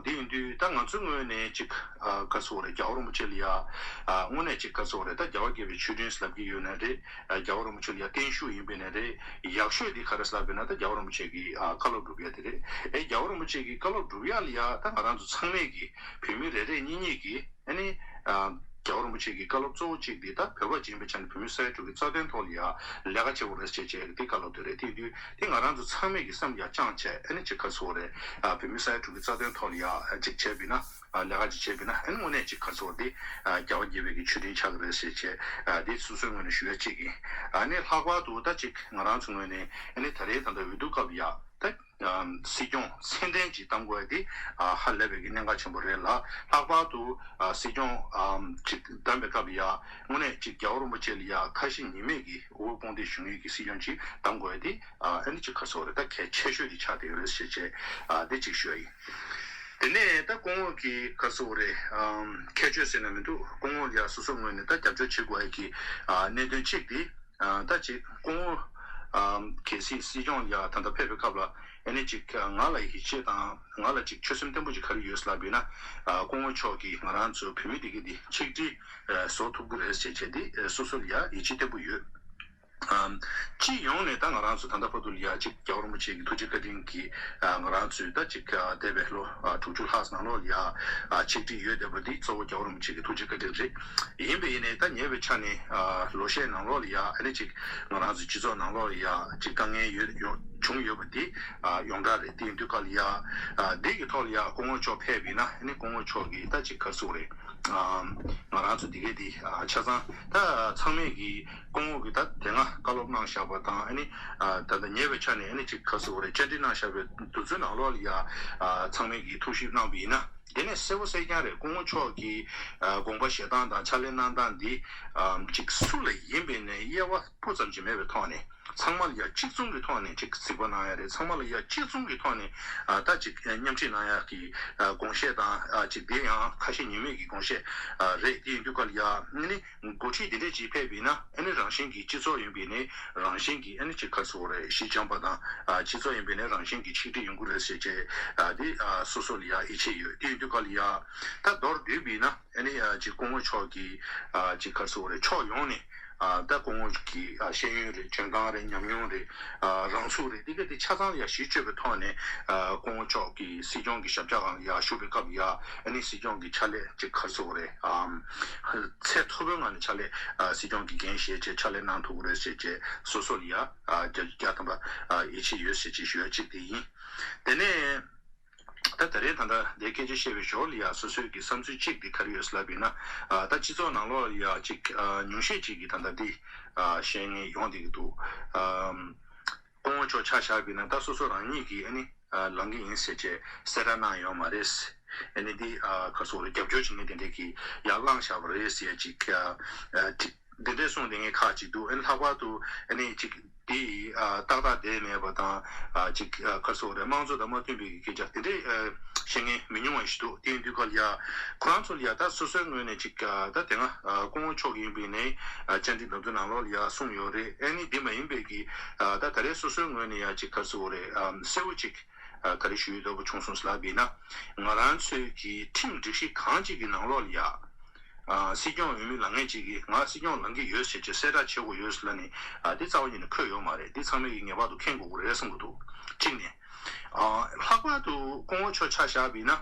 དེ་ཡིན་དུས་ད་ང་ཚོའི་ངོས་ནས་ཅིག་ག་རེ་ཟེར་དགོས་རེད། རྒྱལ་བ་རིན་པོ་ཆེ་ལ་ཡ་དངོས་གནས་ཅིག་ག་རེ་ཟེར་དགོས་རེད། ད་རྒྱལ་བ་དགྱེས་པའི་མཆོད་སྤྲིན་ལབ་ཀྱི་ཡོད་ན་རེད། རྒྱལ་བ་རིན་པོ་ཆེ་ལ་ཡ་བརྟན་བཞུགས་ཡིན་པས་ན་རེད། ཡག་ཤོས་དེ་ག་རེ་ཟེར་ལབ་པ་ཡིན་ན་ད་རྒྱལ་བ་རིན་པོ་ཆེ་གི་བཀའ་སློབ་སྒྲུབ་ཡ་དེ་རེད། ཨེ་རྒྱལ་བ་རིན་པོ་ཆེ་གི་བཀའ་སློབ་སྒྲུབ་ཡ་ལ་ཡ་ད་ང་རང་ཚོ་ཚང་མས་ཀྱི་བོད་མི་རེ་རེ་གཉིས་གཉིས་ཀྱིས་ཨ་ནི་རྒྱལ་བ་རིན་པོ་ཆེ་གི་བཀའ་སློབ་གཙོ་བོ་གཅིག་དེ་ད་བོད་པ་ཡིན་པའི་ཆ་ནས་བོད་མི་ས་ཡ་དྲུག་གི་རྩ་དོན་ཐོག་ལ་ཡ་ལས་ཀ་བྱེད་དགོས་རེད་ཅེས་བྱས་དེ་བཀའ་སློབ་དེ་རེད། དེ་དུས་དེ་ང་རང་ཚོ་ཚང་མས་ཀྱི་བསམ་ཡ་བཅངས་བྱས་ཨ་ནི་ཅིག་ག་རེ་ཟེར་དགོས་རེད། བོད་མི་ས་ཡ་དྲུག་གི་རྩ་དོན་ཐོག་ལ་ཡ་ཅིག་བྱས་པ་ཡིན་ན། ལས་ཀ་ཅིག་བྱས་པ་ཡིན་ན་ཨ་ནི་དངོས་གནས་ཅིག་ག་རེ་ཟེར་དགོས་རེད། རྒྱལ་བ་དགྱེས་པའི་གི་མཆོད་སྤྲིན་ཆགས་ཀྱི་རེད་ཟེར་བྱས་དེ་སོ་སོའི་ངོས་ནས་ཞུ་ཡ་གཅིག་ཡིན། ཨ་ནི་ལྷག་པར་དུ་ད་ཅིག་ང་རང་ཚོའི་ངོས་ནས་ཨ་ནི་ད་རེས་ད་ལྟ་འོས་བསྡུ་སྐབས་ཡ་ད་སྲིད་སྐྱོང་མཚན་ལྡན་ཅིག་བདམས་དགོས་ཡ་དེ་ཧ་ལས་པའི་གི་གནད་འགག་ཆེན་པོ་རེད་ལ། ལྷག་པར་དུ་སྲིད་སྐྱོང་ཅིག་བདམས་པའི་སྐབས་ཡ་དངོས་གནས་ཅིག་རྒྱལ་བ་རིན་པོ་ཆེ་ལ་ཡ་ཁ་ཞེ་གཉིས་མེད་ཀྱི་དབུ་འོག་དཔུང་སྡེ་ཞུ་མཁན་གྱི་སྲིད་སྐྱོང་ཅིག་བདམས་དགོས་ཡ་དེ་ཨ་ནི་ཅིག་ག་རེ་ཟེར་དགོས་རེད། ད་གལ་ཆེ་ཤོས་དེ་ཆགས་བསྡད་ཡོད་རེད་ཟེར་བྱས་དེ་གཅིག་ཞུ་ཡ་ཡིན། དེ་ནས་ད་སྐུ་ངོ་གི་ག་རེ་ཟེར་དགོས་རེད། ཁྱད་ཆོས་ཟེར་ན་མི་འདུག་སྐུ་ངོ་ལ་ཡ་སོ་སོའི་ངོས་ནས་ད་རྒྱབ་སྐྱོར་བྱེད་དགོས་ཡ་གི་གནད་དོན་གཅིག་དེ་ད་ཅིག་སྐུ་ངོ་ ཨམ། གལ་སྲིད་སྲིད་སྐྱོང་ལ་ཡ་ད་ལྟ་ཕེབས་པའི་སྐབས་ལ་ཨ་ནི་ཅིག་ང་ལ་ཡིད་ཆེས་དང་ང་ལ་ཅིག་ཆོད་སེམས་བརྟན་པོ་ཅིག་ག་རེ་ཡོད་ལབ་པ་ཡིན་ན། ཨ། སྐུ་ངོ་མཆོག་གིས་ང་རང་ཚོ་བོད་མི་འདི་ག་འདི་ཆིག་སྒྲིལ་བཟོ་ཐུབ་ཀྱི་རེད་ཟེར་བྱས་འདི་སོ་སོ་ལ་ཡ་ཡིད་ཆེས་བརྟན་པོ་ཡོད། ཨམ། སྤྱི་ཡོངས་ནས་ད་ང་རང་ཚོ་ད་ལྟ་བར་དུ་ལ་ཡ་ཅིག་རྒྱལ་བ་རིན་པོ་ཆེ་གི་ཐུགས་རྗེ་བཀའ་དྲིན་གྱིས་ང་རང་ཚོས་ད་ཅིག་འདས་པའི་ལོ་དྲུག་ཅུ་ལྷག་ནང་ལོགས་ལ་ཡ་ཆིག་སྒྲིལ་ཡོད་བསྡད་པ་འདི་གཙོ་བོ་རྒྱལ་བ་རིན་པོ་ཆེ་གི་ཐུགས་རྗེ་བཀའ་དྲིན་རེད། ཡིན་པས་ཡིན་ནའི་ད་ཉེ་བའི་ཆ་ནས་ལོ་ཤས་ནང་ལོགས་ལ་ཡ་ཨ་ནི་ཅིག་ང་རང་ཚོ་སྤྱི་ཚོགས་ནང་ལོགས་ལ་ཡ་ཅིག་དཀའ་ངལ་ཡོད་ཡོད་བྱུང་ཡོད་པ་འདི་ཡོངས་གྲགས་རེད། དེ་ཡིན་དུས་ག་ལ་ཡ་འདི་གི་ཐོག་ལ་ཡ་སྐུ་ངོ་མཆོག་ཕེབས་པ་ཡིན་ན་ཨ་ནི་སྐུ་ངོ་མཆོག་གིས་ད་ཅིག་ག་རེ་ཟེར་དགོས་རེད། ང་རང་ཚོ་འདི་གས་འདི་ཆ་ཚང་ད་ཚང་མས་ཀྱི་སྐུ་ངོ་གིས་ད་དེ་སྔ་བཀའ་སློབ་གནང་བཞག་པ་དང་ཨ་ནི་ད་ལྟ་ཉེ་བའི་ཆ་ནས་ཨ་ནི་ཅིག་ག་རེ་ཟེར་དགོས་རེད། བཅར་འདྲི་གནང་བཞག་པའི་དུས་ཚོད་ནང་ལོགས་ལ་ཡ་ཚང་མས་ཀྱི་ཐུགས་ཞིབ་གནང་བ་ཡིན་ན། དེ་ནས་གསལ་པོ་གསལ་རྐྱང་རེད། སྐུ་ངོ་མཆོག་གི་དགོངས་པ་བཞེས་སྟངས་དང་ཕྱག་ལས་གནང་སྟངས་འདི་ཅིག་སུ་ལ་ཡིན་པའི་ནས་དབྱེ་བ་སྤུ་ཙམ་ཅིག་མེད་པའི་ཐོག་ནས་ཚང་མ་ལ་ཡ་གཅིག་མཚུངས་ཀྱི་ཐོག་ནས་ཅིག་གཟིགས་པ་གནང་ཡ་རེད། ཚང་མ་ལ་ཡ་གཅིག་མཚུངས་ཀྱི་ཐོག་ནས་ད་ཅིག་མཉམ་ཁྲིད་གནང་ཡ་གི་དགོངས་བཞེས་དང་ཅིག་དེ་ཡང་ཁ་ཞེ་གཉིས་མེད་ཀྱི་དགོངས་བཞེས་རེད། དེ་ཡིན་དུས་ག་ལ་ཡ་ནི་འགོ་ཁྲིད་དེ་འདྲས་ཅིག་ཕེབས་པ་ཡིན་ན་ཨ་ནི་རང་བཞིན་གྱིས་སྤྱི་ཚོགས་ཡིན་པའི་ནས་རང་བཞིན་གྱིས་ཨ་ནི་ཅིག་ག་རེ་ཟེར་དགོས་རེད། གཞི་འགྱངས་པ་དང་སྤྱི་ཚོགས་ཡིན་པའི་ནས་རང་བཞིན་གྱིས་ཆིག་སྒྲིལ་ཡོང་གི་རེད་ཟེར་བྱས་འདི་སོ་སོ་ལ་ཡ་ཡིད་ཆེས་ཡོད། དེ་ཡིན་དུས་ག་ལ་ཡ་ད་མདོར་བསྡུས་པ་ཡིན་ན་ཨ་ནི་ཅིག་སྐུ་ངོ་མཆོག་གི་ཅིག་ག་རེ་ཟེར་དགོས་རེད། ཕྱོགས་ཡོངས་ནས་ད་སྐུ་ངོ་གི་ཤེས་ཡོན་རེད། འཇོན་ཐང་རེད། ཉམས་མྱོང་རེད། རང་ཚུགས་རེད། འདི་ག་འདི་ཆ་ཚང་ལ་ཡ་གཞི་བཅོལ་བའི་ཐོག་ནས་སྐུ་ངོ་མཆོག་གི་སྲིད་སྐྱོང་གི་ཞབས་བཀྱག་སྒང་ལ་ཡ་བཞུགས་པའི་སྐབས་ལ་ཡ་ཨ་ནི་སྲིད་སྐྱོང་གི་ཕྱག་ལས་ཅིག་ག་རེ་ཟེར་དགོས་རེད། ཚད་མཐོ་པོའི་ངང་ནས་ཕྱག་ལས་སྲིད་སྐྱོང་གི་འགན་བཞེས་བྱས་ཕྱག་ལས་གནང་ཐུབ་ཀྱི་རེད་ཟེར་བྱས་སོ་སོ་ལ་ཡ་བརྒྱ་ཆ་བརྒྱ་ཐམ་པ་ཡིད་ཆེས་ཡོད་ཟེར་བྱས་ཞུ་ཡ་གཅིག་དེ་ཡིན། དེ་ནས་ད་ད་རེས་ད་ལྟ་འདི་སྐད་ཆ་བཤད་པའི་ཞོར་ལ་ཡ་སོ་སོའི་གི་བསམ་ཚུལ་གཅིག་དེ་ག་རེ་ཡོད་ལབ་ཡིན་ན། ད་སྤྱི་ཚོགས་ནང་ལོགས་ལ་ཡ་གཅིག་ཉུང་ཤས་གཅིག་གིས་ད་ལྟ་འདི་བཤད་མཁན་ཡོང་བསྡད་ཀྱི་འདུག་སྐུ་ངོ་མཆོག་ཆ་བཞག་པ་ཡིན་ན་ད་སོ་སོ་རང་ཉིད་ཀྱིས་ཨ་ནི་ལངས་ཀྱི་ཡིན་ཟེར་བྱས་གསལ་བསྒྲགས་གནང་ཡོད་མ་རེད། ཨ་ནི་འདི་ག་རེ་ཟེར་དགོས་རེད། རྒྱབ་སྐྱོར་བྱེད་མཁན་དེ་འདྲས་ཀྱིས་ཡར་བླངས་བཞག་པ་རེད་ཟེར་ཅིག་འདི་འདྲས་གསུངས་བསྡད་མཁན་ཁག་ཅིག་འདུག་ཨ་ནི་ལྷག་པར་དུ་ཨ་ནི་ཅིག་འདི་ཏག་ཏག་བསྡད་མེད་པ་དང་ཅིག་ག་རེ་ཟེར་དགོས་རེད། དམངས་གཙོ་དང་མ་མཐུན་པའི་སྐད་ཆ་དེ་འདྲས་བཤད་མཁན་མི་ཉུང་བ་ཞིག་འདུག་དེ་ཡིན་དུས་ག་ལ་ཡ་ཁོ་རང་ཚོ་ལ་ཡ་ད་སོ་སོའི་ངོས་ནས་ཅིག་ད་དེ་སྔ་སྐུ་ངོ་མཆོག་ཡིན་པའི་ནས་བཅར་འདྲི་འདི་ཚོ་ནང་ལོགས་ལ་ཡ་གསུངས་ཡོད་རེད། ཨ་ནི་འདི་མ་ཡིན་པའི་གི་ད་ད་རེས་སོ་སོའི་ངོས་ནས་ཡ་ཅིག་ག་རེ་ཟེར་དགོས་རེད། གསལ་བོ་ཅིག་ག་རེ་ཞུ་ཡི་འདོད་པ་བྱུང་སོང་ལབ་པ་ཡིན་ན། ང་རང་ཚོའི་གི་ཁྲིམས་སྒྲིག་གཞི་གང་ཅིག་གི་ནང་ལོགས་ལ་ཡ། སྲིད་སྐྱོང་འོས་མི་ལངས་མཁན་ཅིག་གིས་ང་སྲིད་སྐྱོང་ལངས་ཀྱི་ཡོད་ཟེར་བྱས་གསལ་བསྒྲགས་བྱེད་དགོས་ཡོད་ཟེར་ལབ་ནས་འདི་རྩ་བ་ཉིད་ནས་འཁོད་ཡོད་མ་རེད། འདི་ཚང་མས་ཀྱི་ངེས་པར་དུ་མཁྱེན་དགོས་ཀྱི་རེད་བསམ་གྱི་འདུག་གཅིག་ནས། ལྷག་པར་དུ་སྐུ་ངོ་མཆོག་ཆ་བཞག་པ་ཡིན་ན།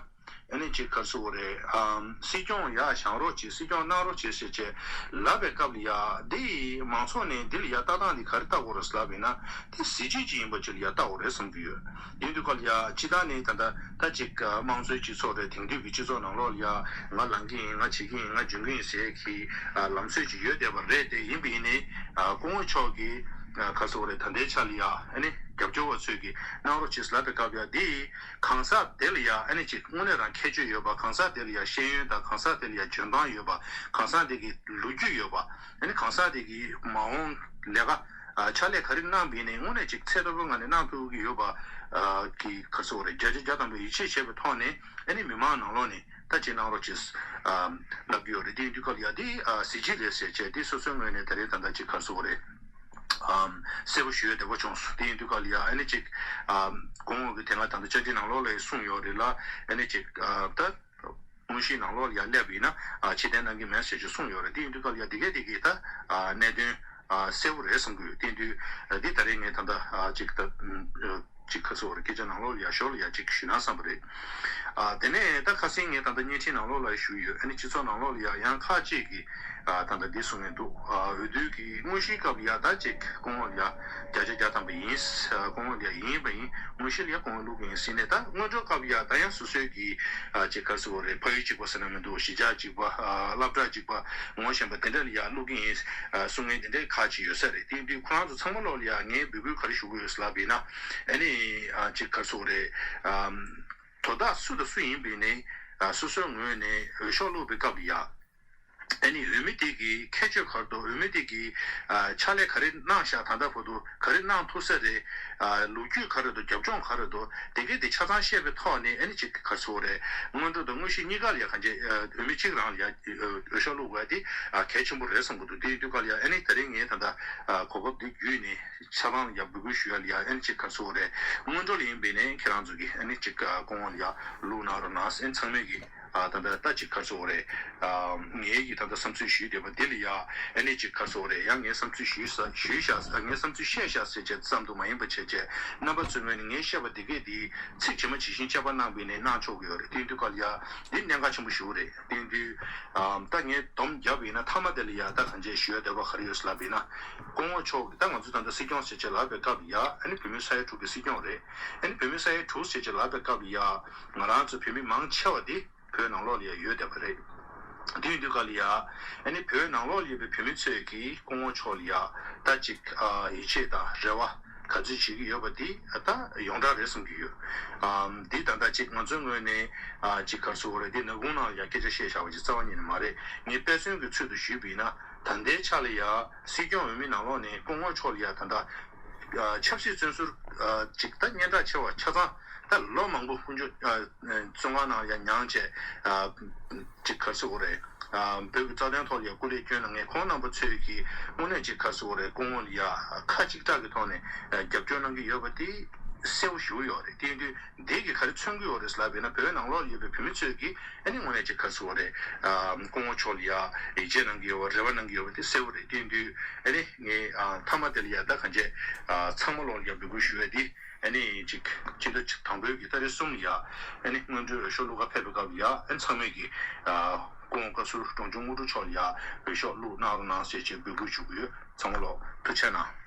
ཨ་ནི་ཅིག་ག་རེ་ཟེར་དགོས་རེད། ཨམ། སྲིད་སྐྱོང་ཡར་བཞེངས་རོགས་བྱེད། སྲིད་སྐྱོང་གནང་རོགས་བྱེད་ཟེར་བྱས་ལབ་པའི་སྐབས་ལ་ཡ་འདི་ཡིས་མང་ཚོགས་ནས་འདི་ལ་ཡ་ལྟ་སྟངས་འདི་ག་རེ་ལྟ་དགོས་རེད་ལབ་ཡིན་ན་དེ་གཟི་བརྗིད་ཅིག་ཡིན་པ་ཅིག་ལ་ཡ་ལྟ་དགོས་རེད་བསམ་གྱི་ཡོད། ཡིན་དུས་སྐབས་ལ་ཡ་སྤྱིར་བཏང་ནས་ད་ལྟ་ད་ཅིག་དམངས་གཙོའི་སྤྱི་ཚོགས་རེད། དེང་དུས་ཀྱི་སྤྱི་ཚོགས་ནང་ལོགས་ལ་ཡ་ང་ལངས་ཀྱི་ཡིན། ང་བྱེད་ཀྱི་ཡིན། ང་འཇོན་གྱི་ཡིན་ཟེར་གྱི་ལམ་སྲོལ་ཅིག་ཡོད་བསྡད་པ་རེད། དེ་ཡིན་པ་ཡིན་ནའི་སྐུ་ངོ་མཆོག་གིས་ག་རེ་ཟེར་དགོས་རེད། ད་ལྟའི་ཆ་ལ་ཡ་ཨ་ནི་རྒྱབ་སྐྱོར་བ་ཚོས་ཀྱིས་གནང་རོགས་བྱེད་ལབ་པའི་སྐབས་ལ་ཡ་འདི་ཡིས། གང་ཟག་དེ་ལ་ཡ་ཨ་ནི་ཅིག་དངོས་གནས་རང་ཁྱད་ཆོས་ཡོད་པ། གང་ཟག་དེ་ལ་ཡ་ཤེས་ཡོན་དང་གང་ཟག་དེ་ལ་ཡ་འཇོན་ཐང་ཡོད་པ། གང་ཟག་དེ་གི་ལོ་རྒྱུས་ཡོད་པ། ཨ་ནི་གང་ཟག་དེ་གི་མ་འོངས་ལས་ཀ་ཨ་ཕྱག་ལས་ག་རེ་གནང་པ་ཡིན་ནའི་དངོས་གནས་ཅིག་ཚད་མཐོ་པོའི་ངང་ནས་གནང་ཐུབ་ཀྱི་ཡོད་པ་ཨ་གི་ག་རེ་ཟེར་དགོས་རེད། བརྒྱ་ཆ་བརྒྱ་ཐམ་པ་ཡིད་ཆེས་བྱས་པའི་ཐོག་ནས་ཨ་ནི་མི་མང་ནང་ལོགས་ནས་ད་ཅིག་གནང་རོགས་བྱེད་ཨ་ལབ་ཀྱི་ཡོད་རེད། དེ་ཡིན་དུས་སྐབས་ལ་ཡ་འདི་ཨ་གཟི་བརྗིད་རེད་ཟེར་བྱས་འདི་སོ་སོའི་ངོས་ནས་ད་རེས་ད་ལྟ་ཅིག་ག་རེ་ཟེར་དགོས་རེད། ཨམ། གསལ་པོ་ཞུ་ཡ་བདེ་པོ་བྱུང་སོང་། དེ་ཡིན་དུས་ག་ལ་ཡ་ཨ་ནི་ཅིག་ཨམ། སྐུ་ངོ་གིས་དེ་སྔ་ད་ལྟ་བཅར་འདྲི་ནང་ལོགས་ལ་གསུངས་ཡོད་རེད་ལ། ཨ་ནི་ཅིག་ཨ། ད་དངོས་གཞིའི་ནང་ལོགས་ལ་ཡ་སླེབས་པ་ཡིན་ན་ཨ། ཕྱིར་འཐེན་གནང་གི་མེད་ཟེར་ཞིག་གསུངས་ཡོད་རེད། དེ་ཡིན་དུས་ག་ལ་ཡ་དེ་གས་དེ་གས་ད་ཨ། གནད་དོན་ཨ། གསལ་པོ་རེད་བསམ་གི་ཡོད། དེ་ཡིན་དུས་ཨ། འདི་ད་རེས་ངས་ད་ལྟ་ཨ། ཅིག་ད་ཨ། ཅིག་ག་ཚོད་རེད། སྐད་ཆ་ནང་ལོགས་ལ་ཡ་ཞོར་ལ་ཡ་ཅིག་ཞུས་ན་བསམ་པ་རེད། ཨ། དེ་ནས་ད་ཁ་སང་ངས་ད་ལྟ་བརྙན་འཕྲིན་ནང་ལོགས་ལ་ཞུས་ཡོད། ཨ་ནི་སྤྱི་ཚོགས་ནང་ལོགས་ལ་ཡ་ཡང་ཁག་ཅིག་གིས་ཨ། ད་ལྟ་འདི་གསུང་གིན་འདུག་ཨ། འོས་བསྡུ་གི་དངོས་གཞིའི་སྐབས་ལ་ཡ་ད་ཅིག་སྐུ་ངོ་ལ་ཡ་བརྒྱ་ཆ་བརྒྱ་ཐམ་པ་ཡིན། ཨ། སྐུ་ངོ་ལ་ཡ་ཡིན་པ་ཡིན། དངོས་གཞི་ལ་ཡ་སྐུ་ངོ་བླུག་གི་ཡིན་ཟེར་ནས། ད་སྔོན་འགྲོའི་སྐབས་ལ་ཡ་ད་ཡང་སོ་སོའི་གི་ཨ། ཅིག་ག་ཚོད་རེད། ཕ་ཡུལ་གཅིག་པ་ཟེར་ན་མི་འདུག་གཞིས་ཆགས་གཅིག་པ། ཨ། སློབ་གྲྭ་གཅིག་པ། ངོ་ཤེས་པ་དེ་འདྲ་ལ་ཡ་བླུག་གི་ཡིན། ཨ། གསུང་མཁན་དེ་འདྲའི་ཁག་ཅིག་ཡོད་ས་རེད། དེ་ཡིན་དུས་ཁོ་རང་ཚོ་ཚང་མ་ལོག་ལ་ཡ་ངས་འབོད་སྐུལ་ག་རེ་ཞུ་གི་ཡོད་ལབ་པ་ཡིན་ན། ཨ་ནི་ཨ། ཅིག་ག་ཚོད་རེད། ཨམ། དོ་བདག་སུ་དང་སུ་ཡིན་པ་ཡིན་ནའི་ཨ། སོ་སོའི་ངོས་ནས་འོས་ཤོག་བླུགས་པའི་སྐབས་ལ་ཡ། ཨ་ནི་འོས་མི་དེ་གི་ཁྱད་ཆོས་ག་རེ་འདུག་འོས་མི་དེ་གི་ཕྱག་ལས་ག་རེ་གནང་ཤག་ད་ལྟ་བར་དུ་ག་རེ་གནང་ཐུབ་ས་རེད། ལོ་རྒྱུས་ག་རེ་འདུག་རྒྱབ་ལྗོངས་ག་རེ་འདུག་དེ་གའི་དེ་ཆ་ཚང་བཤད་པའི་ཐོག་ནས་ཨ་ནི་ཅིག་ག་རེ་ཟེར་དགོས་རེད། སྔོན་འགྲོ་དང་དངོས་གཞི་གཉིས་ཀ་ལ་ཡ་གང་ཅི་འོས་མི་གཅིག་རང་ལ་ཡ་འོས་ཤོག་བླུག་དགོས་དེ་གལ་ཆེན་པོ་རེད་བསམ་གྱི་འདུག་དེ་ཡིན་དུས་ག་ལ་ཡ་ཨ་ནི་ད་རིང་ངས་ད་ལྟ་གོ་སྐབས་འདི་བརྒྱུད་ནས་ཆ་ཚང་ལ་ཡ་འབོད་སྐུལ་ཞུ་ཡ་ལ་ཡ་ཨ་ནི་ཅིག་ག་རེ་ཟེར་དགོས་རེད། སྔོན་འགྲོ་ལ་ཡིན་པས་ནས་ཁྱེད་རང་ཚོ་གིས་ཨ་ནི་ཅིག་སྐུ་ངོ་ལ་ཡ་བླུག་གནང་རོགས་གནང་ཨ་ནི་ཚང་མས་ཀྱིས། ད་ལྟ་ད་ཅིག་ག་རེ་ཟེར་དགོས་རེད། ངའི་གི་ད་ལྟ་བསམ་ཚུལ་ཞུས་བསྡད་པ་འདི་ལ་ཡ་ཨ་ནི་ཅིག་ག་རེ་ཟེར་དགོས་རེད། ཡང་ངའི་བསམ་ཚུལ་ཞུས་ས་ཞུས་བཞག་ས་ངའི་བསམ་ཚུལ་བཤད་བཞག་ཟེར་བྱས་ཙམ་དུ་མ་ཡིན་པ་བྱས་བྱས་རྣམ་པ་ཚོའི་ངོས་ནས་ངས་བཤད་པ་འདི་གས་འདི་ཚིག་ཇི་མ་ཇི་བཞིན་དཔྱད་པ་གནང་བས་ནས་གནང་ཆོག་གི་ཡོད་རེད། དེ་ཡིན་དུས་ག་ལ་ཡ་འདི་གནད་འགག་ཆེན་པོ་ཞིག་རེད། དེ་ཡིན་དུས་ད་ངས་སྡོམ་བརྒྱབ་པ་ཡིན་ན་མཐའ་མ་དེ་ལ་ཡ་ད་གང་བྱས་ཞུ་ཡ་འདོད་པ་ག་རེ་ཡོད་ཟེར་ལབ་པ་ཡིན་ན། སྐུ་ངོ་མཆོག་གིས་ད་ང་ཚོ་ད་ལྟ་སྲིད་སྐྱོང་བྱས་བྱས་ལབ་པའི་སྐབས་ལ་ཡ་ཨ་ནི་བོད་མི་ས་ཡ་དྲུག་གི་སྲིད་སྐྱོང་རེད། ཨ་ནི་བོད་མི་ས་ཡ་དྲུག་བྱས་བྱས་ལབ་པའི་སྐབས་ལ་ཡ་ང་རང་ཚོ་བོད་མི་མང་ཆེ་བ་དེ་བོད་ནང་ལོགས་ལ་ཡ་ཡོད་བསྡད་པ་རེད། དེ་ཡིན་དུས་ག་ལ་ཡ་ཨ་ནི་བོད་ནང་ལོགས་ལ་ཡོད་པའི་བོད་མི་ཚོས་ཀྱིས་སྐུ་ངོ་མཆོག་ལ་ཡ་ད་ཅིག་ཡིད་ཆེས་དང་རེ་བ་ག་ཚོད་བྱེད་ཀྱི་ཡོད་པ་དེ་ད་ཡོངས་གྲགས་རེད་བསམ་གྱི་ཡོད། འདི་ད་ལྟ་ཅིག་ང་ཚོའི་ངོས་ནས་ཅིག་ག་རེ་ཟེར་དགོས་རེད། འདི་ནག་ཁུང་ནང་ལ་ཡ་སྐད་ཆ་བཤད་བཞག་པ་ཅིག་རྩ་བ་ཉིད་ནས་མ་རེད། ངས་དཔེ་མཚོན་གྱི་ཚུལ་དུ་ཞུས་པ་ཡིན་ན། ད་ལྟའི་ཆ་ལ་ཡ་སྲིད་སྐྱོང་འོས་མི་ནང་ལོགས་ནས་སྐུ་ངོ་མཆོག་ལ་ཡ་ད་ལྟ་ཆབ་སྲིད་བཙོན་ཟུར་ཅིག་ད་སྙན་གྲགས་ཆེ་བ་ཆ་ཚང་ད་ལོ་མང་པོ་དཀོན་མཆོག་བཙོན་ཁང་ནང་ཡ་མྱངས་བྱས་ཅིག་ག་རེ་ཟེར་དགོས་རེད། བོད་ཀྱི་རྩ་དོན་ཐོག་ལ་ཡ་སྐུ་ལས་བསྐྱོན་གནང་མཁན་ཁོང་རྣམ་པ་ཚོས་ཀྱིས་དངོས་གནས་ཅིག་ག་རེ་ཟེར་དགོས་རེད། སྐུ་ངོ་ལ་ཡ་ཁ་གཅིག་གྲགས་ཀྱི་ཐོག་ནས་རྒྱབ་སྐྱོར་གནང་གི་ཡོད་པ་དེ་གསལ་པོ་ཞེ་པོ་ཡོད་རེད། དེ་ཡིན་དུས་འདི་གིས་ག་རེ་མཚོན་གྱི་ཡོད་རེད་ལབ་པ་ཡིན་ན། བོད་ནང་ལོགས་ལ་ཡོད་པའི་བོད་མི་ཚོས་ཀྱིས་ཨ་ནི་དངོས་གནས་ཅིག་ག་རེ་ཟེར་དགོས་རེད། ཨ་སྐུ་ངོ་མཆོག་ལ་ཡ་ཡིད་ཆེས་གནང་གི་ཡོད་པ་རེ་བ་གནང་གི་ཡོད་པ་དེ་གསལ་པོ་རེད། དེ་ཡིན་དུས་ཨ་ནི་ངས་ཨ་མཐའ་མ་དེ་ལ་ཡ་ད་གང་བྱས་ཨ་ཚང་མ་ལོག་ལ་ཡ་འབོད་སྐུལ་ཞུ་བ་དེ་ཨ་ནི་ཅིག་སྤྱི་ཟླ་དང་པོའི་གི་ཏ་རིག་གསུམ་ལ་ཡ་ཨ་ནི་སྔོན་འགྲོའི་འོས་ཤོག་བླུག་ག་ཕེབས་པའི་སྐབས་ལ་ཡ་ཨ་ནི་ཚང་མས་ཀྱིས་ཨ་སྐུ་ངོ་བཀའ་ཟུར་འབྲོང་ཆུང་དངོས་གྲུབ་མཆོག་ལ་ཡ་འོས་ཤོག་བླུག་གནང་རོགས་གནང་ཟེར་བྱས་འབོད་སྐུལ་ཞུ་གི་ཡོད། ཚང་མ་ལོག་ཐུགས་རྗེ་གནང་།